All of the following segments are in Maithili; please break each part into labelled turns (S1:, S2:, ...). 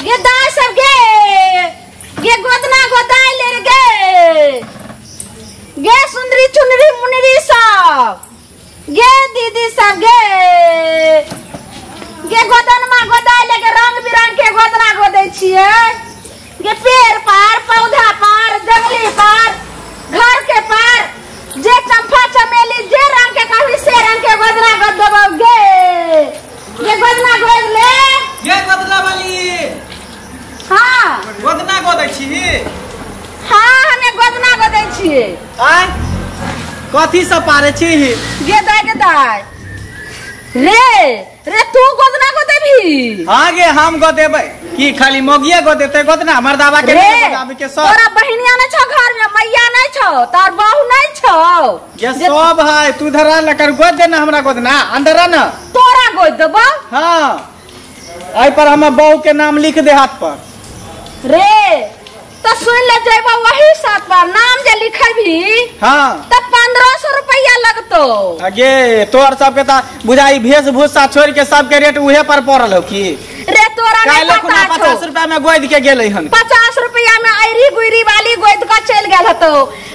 S1: गे दाय सब गे गे गोदना गोदाय ले रे गे गे सुंदरी चुनरी मुनरी सब गे दीदी सब गे गे गोदनमा गोदाय ले गे रंग बिरंग के गोदना गोदै छियै गे पेड़ पार पौधा पार जंगली पार घर के पार जे चंपा चमेली जे रंग के कहबी से रंग के गोदना गोद देबौ गे गे गोदना गोद ले
S2: गे गोदना वाली।
S1: हां
S2: गोदना गोदै छी।
S1: हां हमे गोदना गोदै छियै।
S2: आय कथी सब पारे छी
S1: गे दाय गे दाय रे रे तू गोदना गोदेबी?
S2: हां गे हम गोदेबै की खाली मोगिए गोदेते गोदना मर्दावा के गोदाबे के सब।
S1: तोरा बहिनिया नै छौ घर में, मैया नै छौ, तार बहू नै छौ।
S2: ये सब है तू धरा न कर गोद देना हमरा गोदना अंदर न
S1: तोरा गोद देबौ।
S2: हां आई पर हमर बहू के नाम लिख दे हाथ पर
S1: रे तो सुन ले जेबो वही साथ पर नाम जे लिखेबी।
S2: हां
S1: त 1500 रुपया लगतो।
S2: अगे तोर सब के त बुझाई भेष भूषा छोड़ के सब के रेट उहे पर पड़ल हो की
S1: रे तोरा नहीं पता छौ।
S2: 50 रुपया में गोद के गेलै हन।
S1: 50 रुपया में ऐरी गुइरी वाली गोद के चल गेल हतो।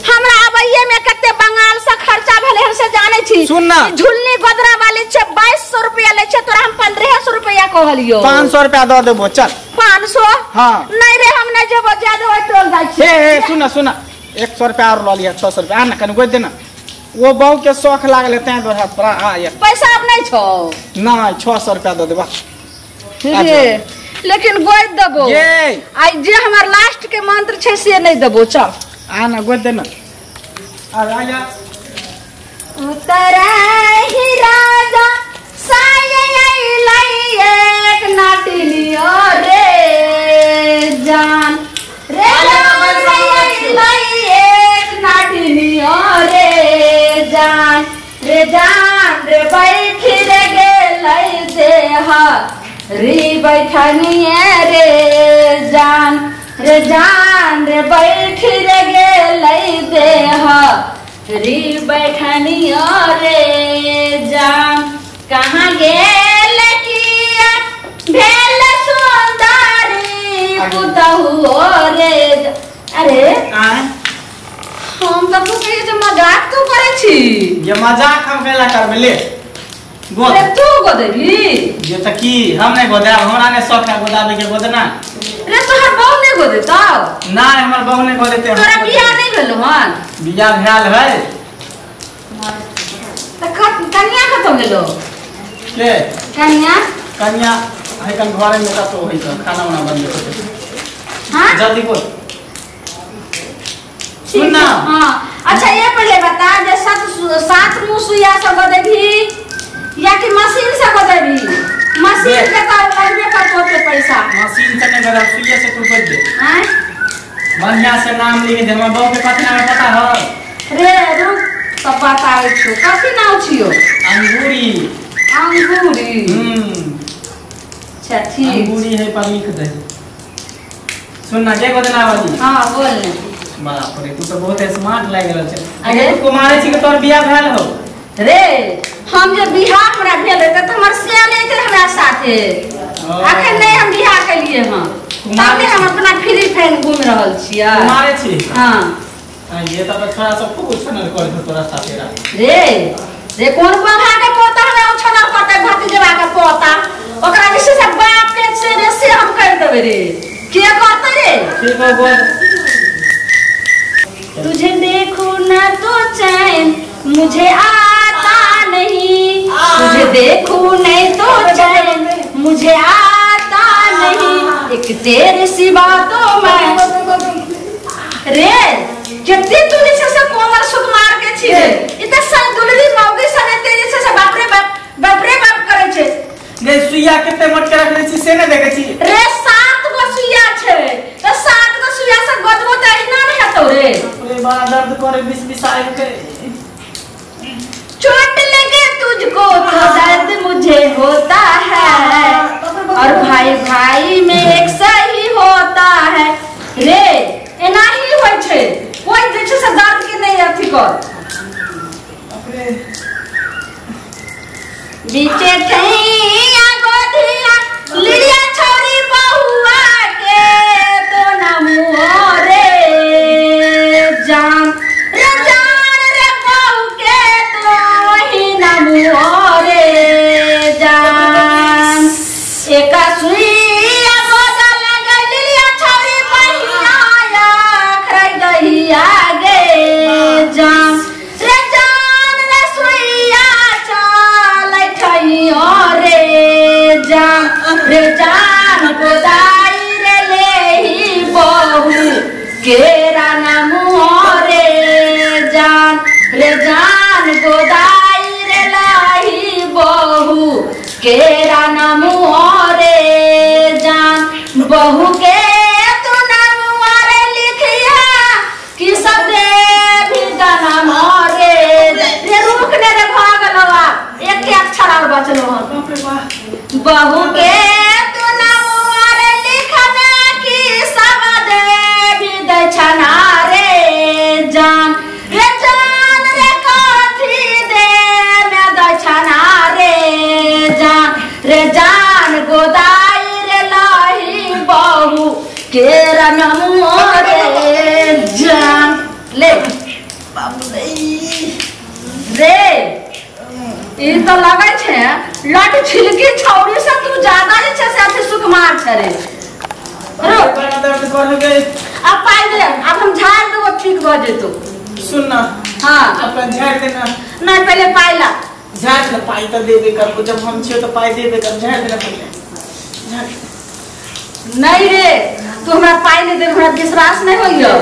S1: हमरा अबैये में कते बंगाल से खर्चा भेलै हम से जानै छी।
S2: सुन ना
S1: झुलनी गोदरा वाली छै 2200 रुपया लै छै तोरा हम 1500 रुपया कहलियो।
S2: 500 रुपया the देबो चल।
S1: 500?
S2: हां
S1: नहीं रे हम नहीं जेबो ज्यादा ओइ टोल जाइ छी।
S2: ए सुन सुन 100 रुपया और ल लिया 600 रुपया आ ना कनी गोद देना वो बहू के शौख लागल तैं तोरा पर आ ये
S1: पैसा अब नहीं छौ।
S2: नहीं 600 रुपया the देबा
S1: रे लेकिन गोद देबो
S2: ये
S1: आई जे हमर लास्ट के मंत्र छै से नहीं देबो चल
S2: आ ना गोद देना आ आ
S1: उतरे ही राजा साये अइलै एक नाटिलियो रे जान रे अइलै एक नाटिलियो रे जान रे जान रे बैठ रे गेलै देह री बैठनिए रे जान रे जान रे बैठ रे गेलै देह री बैठनियो रे जान कहाँ गेल किया भेल सुंदरी पुतहु रे। अरे हम तो तू कहियो जे मजाक तू करे छी।
S2: ये मजाक हम कैला करबे ले गोद
S1: रे तू गोदेबी
S2: ये त की हम नहीं गोदाब हमरा ने शौक है गोदाबे के गोदना
S1: रे तोहर बहू नहीं गोदेतौ?
S2: ना हमर बहू नहीं गोदेते।
S1: तोरा बियाह नहीं भेलो हन?
S2: बियाह भेल है
S1: त कन्या कतौ गेलो?
S2: के
S1: कन्या?
S2: कन्या है कन घरे में कतौ होई त खाना उना बनबे।
S1: हां
S2: जल्दी बोल सुन ना।
S1: हां अच्छा ये पहले बता जे सात मुंह सुइया से गोदेबी या कि मशीन से गोदेबी? मशीन के त लगबे करतो के पैसा।
S2: मशीन से नहीं गोदाब सुइया से तू गोद दे।
S1: हां
S2: बढ़िया से नाम लिख दे हमर बहू के कथी नाम पता है
S1: रे रुक तब बताबै छौ कथी नाम छियो?
S2: अंगूरी।
S1: अंगूरी अच्छा ठीक
S2: अंगूरी है पर लिख दे। सुन ना जे गोदना वाली।
S1: हां बोल ने।
S2: बाप रे तू तो बहुत स्मार्ट लाग रहल छै। अरे तू कुमारे छी के तोर बियाह भेल हो?
S1: रे हम जे बियाह हमरा भेल त हमर सियाने अइते हमरा साथे अखन नहीं हम बियाह केलिए हां तब हम अपना फ्री फैन घूम रहल छियै।
S2: कुमारे छी?
S1: हां
S2: हां ये त छोरा सब खूब उछनल कर तोरा साथे रा।
S1: रे रे कोन बंधा के पोता हमरा उछनल करतै भतीजवा के पोता ओकरा जे से बाप के से रे से हम कर देबै रे के करतै रे?
S2: ठीक हो बोल।
S1: तुझे देखूं ना तो चैन मुझे आता नहीं तुझे देखूं नहीं तो चैन मुझे आता नहीं एक तेरे सिवा तो मैं रे कितनी तू जैसे से कोमल सुकुमार के छी रे इते सन दुलरी मौगी सने तेरे से से बाप रे बाप बाप रे बाप करे छे
S2: गे सुइया कते मोट के रखने छी से ने देखे छी
S1: रे 7 गो सुइया छे त 7 गो सुइया से गोदबो त एना नहीं हेतौ रे।
S2: रे बड़ा दर्द करे बिस बिस आए के
S1: चोट लगे तुझको तो दर्द मुझे होता है और भाई भाई में एक सही होता है रे एना ही होय छे कोई जे छे से दर्द के नहीं अथी कर बीचे ठैया गोधिया लिड़िया छौरी बहुआ बहू के तू नाम रे लिखिया कि सब देवी दना रे रे रुक ने रे भागलवा एक के अक्षर और बचलो हन। बहू के तू नाम रे लिखना कि सब देवी दछना रे जान रे जान रे कथी दे में दछना रे जान रे जान गोदाई रे लही बहू के रनमो रे जान ले
S2: बाप रे
S1: रे ई तो लगै छै लट छिलकी छौरी से तू ज्यादा जे छै से अथी सुकुमार छै रे।
S2: रुक दर्द कर गए
S1: अब पाइ दे अब हम झाड़ देबो ठीक भ जेतो।
S2: सुन ना
S1: हां
S2: अपन झाड़ देना
S1: नहीं पहले पाइ ला
S2: झाड़ ले पाइ त देबे करबो जब हम छियो त पाइ देबे कर झाड़ देना पहिले झाड़।
S1: नहीं रे तू हमरा पाइ नहीं दे हमरा विश्वास नहीं होइयो।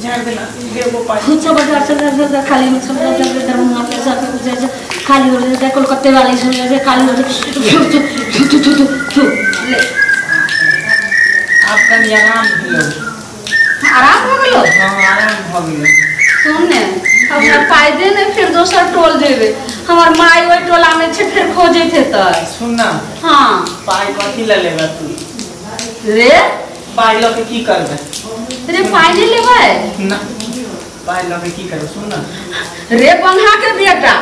S2: झाड़ देना देबो पाइ
S1: खुद सब बाजार से खाली में सब दरभंगा पैसा के खाली हो जाए कोलकाता वाली सब जैसे खाली हो जाए थू थू थू थू ले।
S2: आप कनी आराम भेलो?
S1: आराम हो गेलो?
S2: हां आराम हो गेलो।
S1: सुन ने हमरा पाइ दे ने फिर दोसर टोल जेबे हमर माई ओइ टोला में छै फिर खोजे थे त।
S2: सुन ना
S1: हां
S2: पाइ कथी ल लेबे तू
S1: रे?
S2: पाइ ल के की करबे
S1: रे? पाइ नहीं लेबै
S2: ना पाइ ल के की करबे? सुन ना
S1: रे बन्हा के बेटा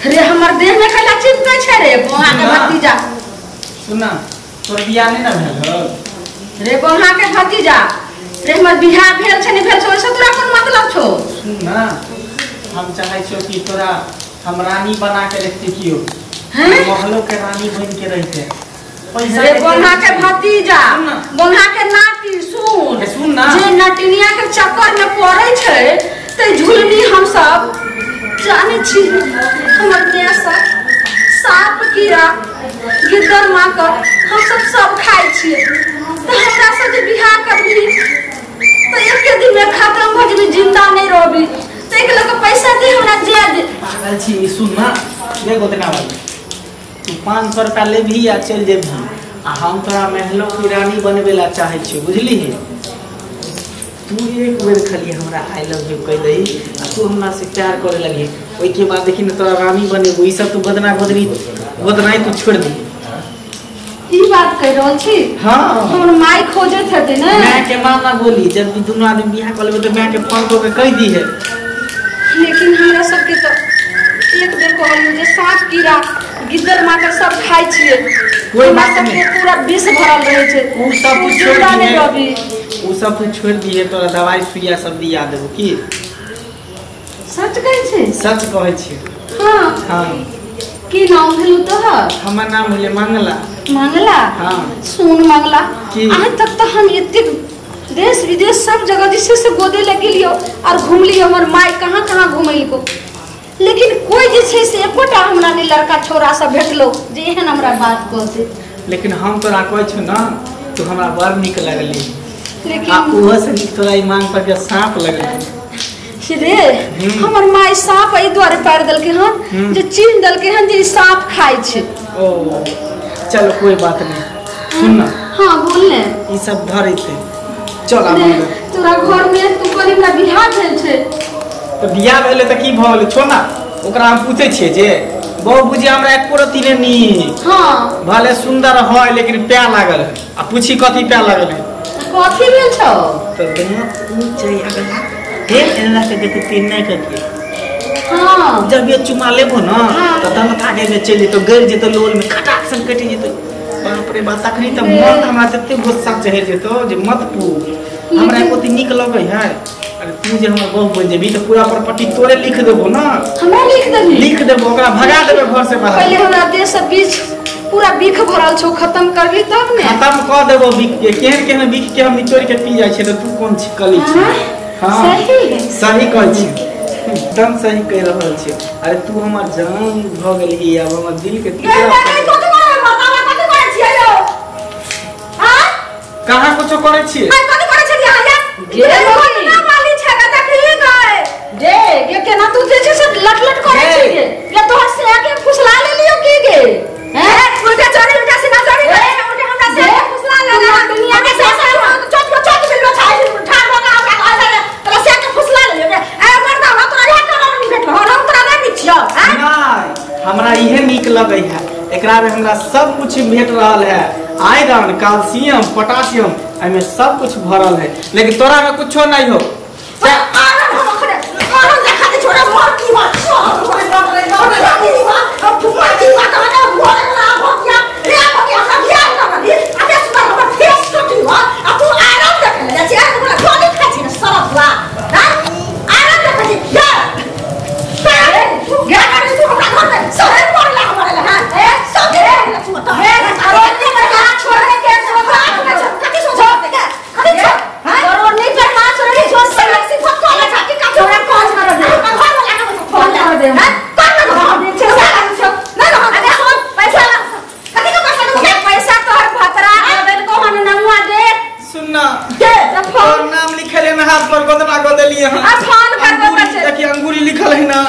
S1: रे हमर देह में कैला चिपकै छै रे बन्हा के भतीजा।
S2: सुन ना तोर बियाह नहीं ना भेल
S1: रे बन्हा के भतीजा रे हमर बियाह भेल छै नहीं भेल छै ओइसे तोरा कोन मतलब छौ?
S2: सुन ना हम चाहै छियो कि तोरा हम रानी बना के रखते कियो महलो के रानी बन के रहते पैसा
S1: रे बन्हा के भतीजा बन्हा के नाती सुन
S2: सुन ना
S1: जे नटिनिया के चक्कर में पड़ै छै ते झुलनी हम सब जाने छी हमर माय सब सांप कीड़ा गिद्दर माकर हम सब सब खाइ छियै त हमरा सब जे बियाह करबी त एक दिन में खत्म भ जेबी जिंदा नहीं रहबी त एक लग पैसा दे हमरा जे दे।
S2: पागल छी सुन ना देख गोदना वाली तू 500 रुपया लेबही आ चल जेबही आ हम तोरा महलो की रानी बनबे ला चाहै छियो बुझली? तू एक बेर खाली हमरा I love you कह दही आ तू हमरा से प्यार करे लगी ओई के बाद देखी न तोरा रानी बनेबो। ई सब तू गोदना गोदनी गोदनाई तू छोड़ दी।
S1: ई बात कह रहल छी?
S2: हां
S1: हमर माई खोजत हेतै ने
S2: माय के माना बोली जब भी दुनू आदमी बियाह कर लेबे त माय के फोन क के कह दी है।
S1: लेकिन हमरा सबके तो एक बेर कहलियो जे सांप कीड़ा गिद्दर माकर सब खाइ छियै
S2: कोई बात नहीं
S1: पूरा विष भरल रहै छै
S2: उ सब तू छोड़ दिहे उ सब तू छोड़ दिहे तोरा दवाई सुइया सब दिया देबो की।
S1: सच कहै छी?
S2: सच कहै छी।
S1: हां
S2: हां
S1: की नाम भेलौ तोहर?
S2: हमर नाम भेलै मंगला।
S1: मंगला?
S2: हां
S1: सुन मंगला आज तक तो हम एतेक देश विदेश सब जगह जे छै से गोदे लग गेलियो और घुमलियो हमर माय कहाँ कहाँ घुमेलको लेकिन कोई जे छै से एकोटा हमरा नहीं लड़का छोरा सब भेटलो जे एहन हमरा बात कहते।
S2: लेकिन हम तोरा कहै छौ ना तू हमरा बड़ नीक लगली
S1: लेकिन
S2: आ ओहो से नीक तोरा ई मांग पर के सांप लगल
S1: रे। हमर माय सांप एहि दुआरे पारि देलकै हन जे चिन्ह देलकै हन जे ई सांप खाइ छै।
S2: ओ चलो कोई बात नहीं सुन ना।
S1: हां बोल ने
S2: ई सब धरैते चल आब
S1: तोरा घर में तू कहली हमरा बियाह भेल छै
S2: त बियाह भेलै त की भ गेलै छो ना ओकरा हम पूछै छियै जे बहु बुझी हमरा एको रत्ती नै नीक।
S1: हां
S2: भले सुंदर है लेकिन प्या लागल है आ पूछी कथी प्या लागल है
S1: कथी भेल छौ
S2: त दांत ऊंच अगला हे एना के देखै तीन नहीं करके।
S1: हां
S2: जब ये चुमा लेबो ना त दांत आगे में चलि जेतो गड़ जेतो लोल में खटाक सन कटि जेतो। बाप रे बाप तखनी त मन हमरा तते गुस्सा चढ़ि जेतो जे मत पूछ हमरा एको नीक लगै है। अरे तू जे हमर बहु बन जेबी त पूरा प्रॉपर्टी तोरे लिख देबो ना।
S1: हमरा लिख देबी?
S2: लिख देबो ओकरा भगा देबे घर से बाहर।
S1: पहले हमरा देह से बीच पूरा बिख भरल छौ खत्म करबी तब ने।
S2: खत्म क देबो बिख के केहन केहन बिख के हम निचोड़ के पी जाइ छियै त तू कोन छी कली छी। हां
S1: सही
S2: सही कहै छी एकदम सही कह रहल छी। अरे तू हमर जान भ गेलही अब हमर दिल के कहाँ कुछो करै छियै?
S1: कथी करै छियै अहाँ गे ना वाली छै देखली गए जे गे केना तू जे छै से लट लट करै छी गे गे तोहर से आके फुसला लेलियो की गे हैं उल्टा चोरी उल्टा सीधा चोरी करे उल्टा हमरा से फुसला लेला।
S2: एकरा में हमरा सब कुछ भेट रहल है, आयरन, कैल्शियम, पोटासियम, एमे सब कुछ भरल है, लेकिन तोरा में कुछो नहीं हो। नाम लिखल है ना हाथ पर, गोदना गोदलिए हां।
S1: आ फोन कर दो
S2: देखिए अंगूरी लिखल है ना,